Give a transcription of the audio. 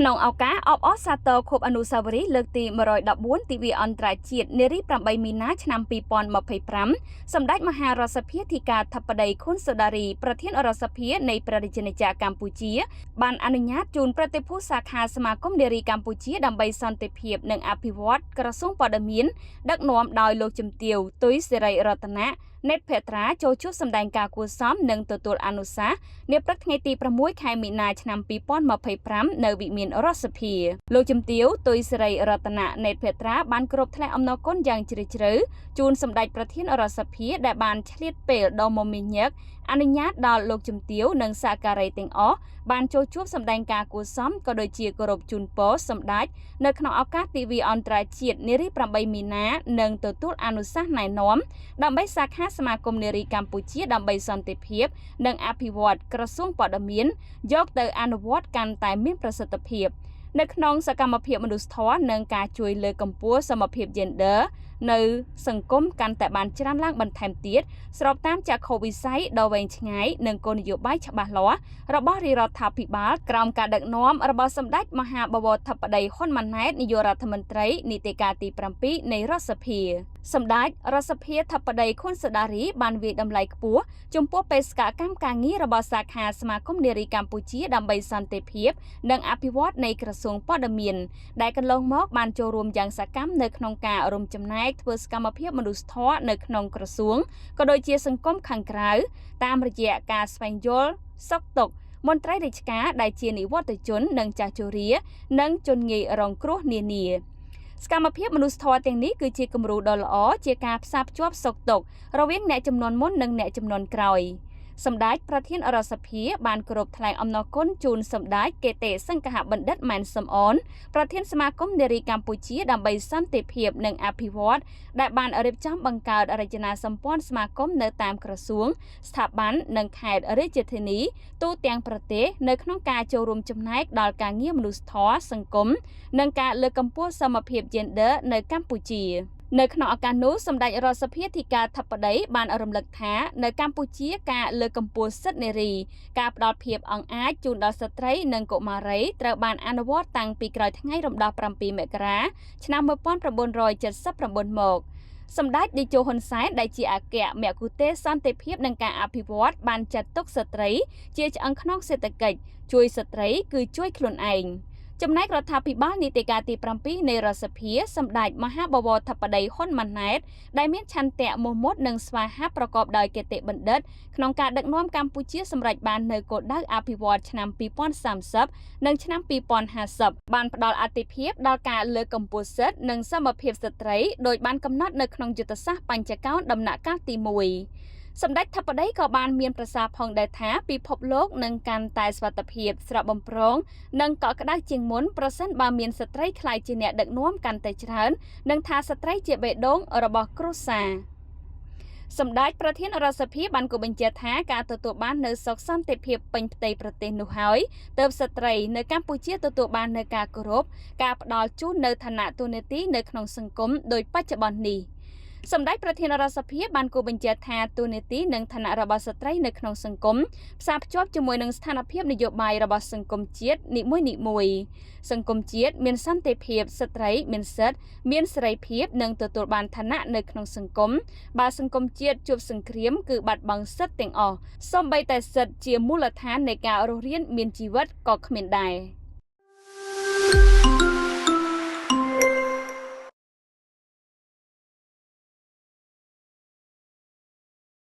ក្នុងឱកាសអបអរសាទរខួបអនុស្សាវរីយ៍លើកទី114ទិវាអន្តរជាតិនារី8មីនាឆ្នាំ2025សម្ដេចមហារដ្ឋសភាធិការធិបតីខុនសូដារីប្រធានរដ្ឋសភានៃព្រះរាជាណាចក្រកម្ពុជា បានអនុញ្ញាតជូនប្រតិភូសាខាសមាគមនារីកម្ពុជាដើម្បីសន្តិភាពនិងអភិវឌ្ឍក្រសួងព័ត៌មានដឹកនាំដោយលោកជំទាវទុយសិរីរតនៈនេតភត្រាចូលជួបសម្ដែងការគួរសមនិងទទួលអនុសាសន៍នាព្រឹកថ្ងៃទី6ខែមីនាឆ្នាំ2025នៅវិមានរដ្ឋសភាលោកជំទាវទុយសិរីរតនៈនេតភត្រាបានគោរពថ្លែងអំណរគុណយ៉ាងជ្រាលជ្រៅជូនសម្ដេចប្រធានរដ្ឋសភាដែលបានឆ្លៀតពេលដ៏មមាញឹកអនុញ្ញាតដល់លោកជំទាវនិងសហការីទាំងអស់បានចូលជួបសម្ដែងការគួរសមក៏ដូចជាគោរពជូនពរសម្ដេចនៅក្នុងឱកាសទិវាអន្តរជាតិនារី8មីនានិងទទួលអនុសាសន៍ណែនាំដើម្បីសាខាសមាគមនារីកម្ពុជាដើម្បីសន្តិភាពនិងអភិវឌ្ឍក្រសួងព័ត៌មានយកទៅអនុវត្តកាន់តែមានប្រសិទ្ធភាពនៅក្នុងសកម្មភាពមនុស្សធម៌និងការជួយលើកកម្ពស់សមភាព Gender នៅសង្គមកាន់តែបានច្រើនឡើងបន្ថែមទៀតស្របតាមចក្ខុវិស័យដ៏វែងឆ្ងាយនិងគោលនយោបាយច្បាស់លាស់របស់រាជរដ្ឋាភិបាលក្រោមការដឹកនាំរបស់សម្ដេចមហាបវរធិបតីហ៊ុនម៉ាណែតនាយករដ្ឋមន្ត្រីនីតិកាលទី7នៃរដ្ឋសភាសម្ដេចរដ្ឋសភាធិបតីខុនសូដារីបានវាយតម្លៃខ្ពស់ចំពោះបេសកកម្មការងាររបស់សាខាសមាគមនារីកម្ពុជាដើម្បីសន្តិភាពនិងអភិវឌ្ឍនៃក្រសួងព័ត៌មានដែលកន្លងមកបានចូលរួមយ៉ាងសកម្មនៅក្នុងការរួមចំណែកធ្វើសកម្មភាពមនុស្សធម៌នៅក្នុងក្រសួងក៏ដូចជាសង្គមខាងក្រៅតាមរយៈការស្វែងយល់សុខទុក្ខមន្ត្រីរាជការដែលជានិវត្តជននិងចាស់ជរានិងជនងាយរងគ្រោះនានាសកម្មភាពមនុស្សធម៌ទាំងនេះគឺជាគំរូដ៏ល្អជាការផ្សារភ្ជាប់សុខទុក្ខរវាងអ្នកចំនួនមុននិងអ្នកចំនួនក្រោយសម្ដេចប្រធានរដ្ឋសភាបានគោរពថ្លែងអំណរគុណជូនសម្ដេចកេតិសង្ឃបណ្ឌិតម៉ែនសំអនប្រធានសមាគមនារីកម្ពុជាដើម្បីសន្តិភាពនិងអភិវឌ្ឍដែលបានរៀបចំបង្កើតរចនាសម្ព័ន្ធសមាគមនៅតាមក្រសួងស្ថាប័ននិងខេត្តរាជធានីទូទាំងប្រទេសនៅក្នុងការចូលរួមចំណែកដល់ការងារមនុស្សធម៌សង្គមនិងការលើកកម្ពស់សមភាព Gender នៅកម្ពុជានៅក្នុងឱកាសនោះសម្ដេចរដ្ឋសភាធិការធិបតីបានរំលឹកថានៅកម្ពុជាការលើកកម្ពស់សិទ្ធិនារីការផ្ដល់ភាពអង់អាចជូនដល់ស្ត្រីនិងកុមារីត្រូវបានអនុវត្តតាំងពីក្រោយថ្ងៃរំដោះ7មករាឆ្នាំ1979មកសម្ដេចតេជោហ៊ុនសែនដែលជាអគ្គមគ្គុទ្ទេសក៍សន្តិភាពនិងការអភិវឌ្ឍបានចាត់ទុកស្ត្រីជាឆ្អឹងខ្នងសេដ្ឋកិច្ចជួយស្ត្រីគឺជួយខ្លួនឯងចំណែករដ្ឋាភិបាលនីតិកាលទី7នៃរដ្ឋសភាសម្ដេចមហាបវរធិបតីហ៊ុនម៉ាណែតដែលមានឆន្ទៈមោះមុតនិងស្វាហាប់ប្រកបដោយគតិបណ្ឌិតក្នុងការដឹកនាំកម្ពុជាសម្រេចបាននូវគោលដៅអភិវឌ្ឍឆ្នាំ2030និងឆ្នាំ2050បានផ្ដល់អាទិភាពដល់ការលើកកម្ពស់សិទ្ធិនិងសមភាពស្ត្រីដោយបានកំណត់នៅក្នុងយុទ្ធសាស្ត្របញ្ចកោណដំណាក់កាលទី1សម្ដេចធិបតីក៏បានមានប្រសាសន៍ផងដែរថាពិភពលោកនឹងកាន់តែសុវត្ថិភាពស្រស់បំព្រងនិងកក់ក្ដៅជាងមុនប្រសិនបើមានស្ត្រីក្លាយជាអ្នកដឹកនាំកាន់តែច្រើននិងថាស្ត្រីជាបេះដូងរបស់គ្រួសារសម្ដេចប្រធានរដ្ឋសភាបានគូបញ្ជាក់ថាការទទួលបាននូវសុខសន្តិភាពពេញផ្ទៃប្រទេសនោះហើយទើបស្ត្រីនៅកម្ពុជាទទួលបាននូវការគោរពការផ្ដល់ជូននូវឋានៈតួនាទីនៅក្នុងសង្គមដោយបច្ចុប្បន្ននេះសម្ដេចប្រធានរដ្ឋសភាបានគូបញ្ជាក់ថាតួនាទីនិងឋានៈរបស់ស្ត្រីនៅក្នុងសង្គមផ្សារភ្ជាប់ជាមួយនឹងស្ថានភាពនយោបាយរបស់សង្គមជាតិនីមួយៗសង្គមជាតិមានសន្តិភាពស្ត្រីមានសិទ្ធិមានសេរីភាពនិងទទួលបានឋានៈនៅក្នុងសង្គមបើសង្គមជាតិជួបសង្គ្រាមគឺបាត់បង់សិទ្ធិទាំងអស់សូម្បីតែសិទ្ធិជាមូលដ្ឋាននៃការរស់រានមានជីវិតក៏គ្មានដែរ។